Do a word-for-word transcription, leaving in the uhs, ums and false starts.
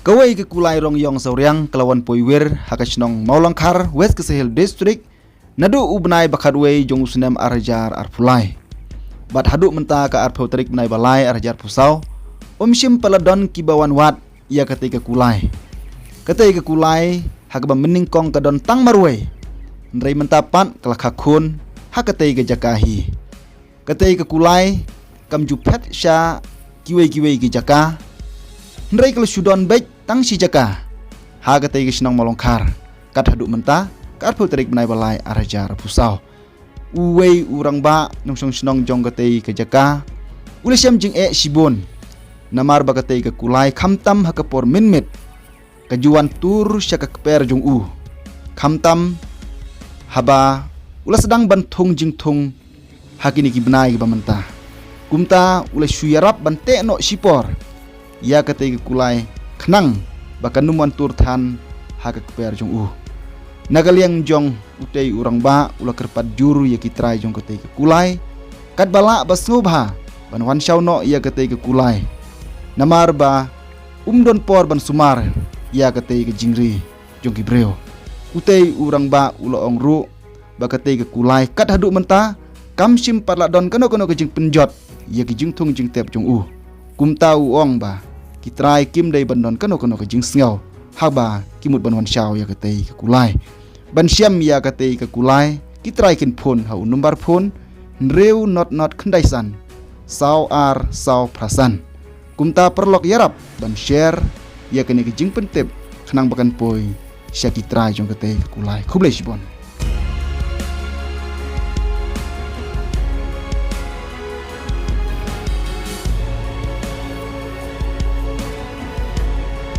Kawei ka kulai rong ïong sawriang ka la wan poi wir ha ka shnong Mawlangkhar, West Khasi Hills District, naduh u bnai ba khatwei jong u snem ar hajar arphew lai. Bad haduh mynta ka arphew tarik bnai ba lai ar hajar arphew saw, um shym pat la don kiba wan wad ïa katei ka kulai. Katei ka kulai ha kaba mynnyngkong ka don tang marwei. Hynrei mynta pat ka la kha khun ha katei ka jaka hi. Katei ka kulai kam ju phet sha kiwei kiwei ki jaka. Hynrei ka la shu don beit tang shi jaka ha katei ka shnong Mawlangkhar. Kat haduh mynta ka arphew tarik bnai ba lai ar hajar arphew saw, uwei u rangbah nongshong shnong jong katei ka jaka u la shem jingeh shibun, namar ba katei ka kulai khamtam ha ka por mynmiet ka ju wan tur sha ka kper jong u, khamtam haba u la sdang ban thung jingthung ha kine ki bnai kiba mynta. Kumta u la shu ïarap ban teh noh shipor ïa katei ka kulai khnang ba kan ym wan tur than ha ka kper jong u. Na ka liang jong utei u rangbah u la kyrpad jur ïa ki trai jong katei ka kulai katba lah ba sngewbha ban wan shaw noh ïa katei ka kulai, namar ba um don por ban sumar ïa katei ka jingri jong ki briew. Utei u rangbah u la ong ruh ba katei ka kulai kat haduh mynta kam shym pat la don kano kano ka jingpynjot ïa ki jingthung jingtep jong u. Kumta u ong ba ki trai kim dei ban don kano kano ka jingsngew haba ki mut ban wan shaw ïa katei ka kulai. Ban shem ïa katei ka kulai, ki trai kin phone ha u number phone hynriew not not khyndai san saw ar saw phra san. Kumta paralok ïarap ban share ïa kane ka jingpyntip khnang ba kan poi sha ki trai jong katei ka kulai. Khublei shibun.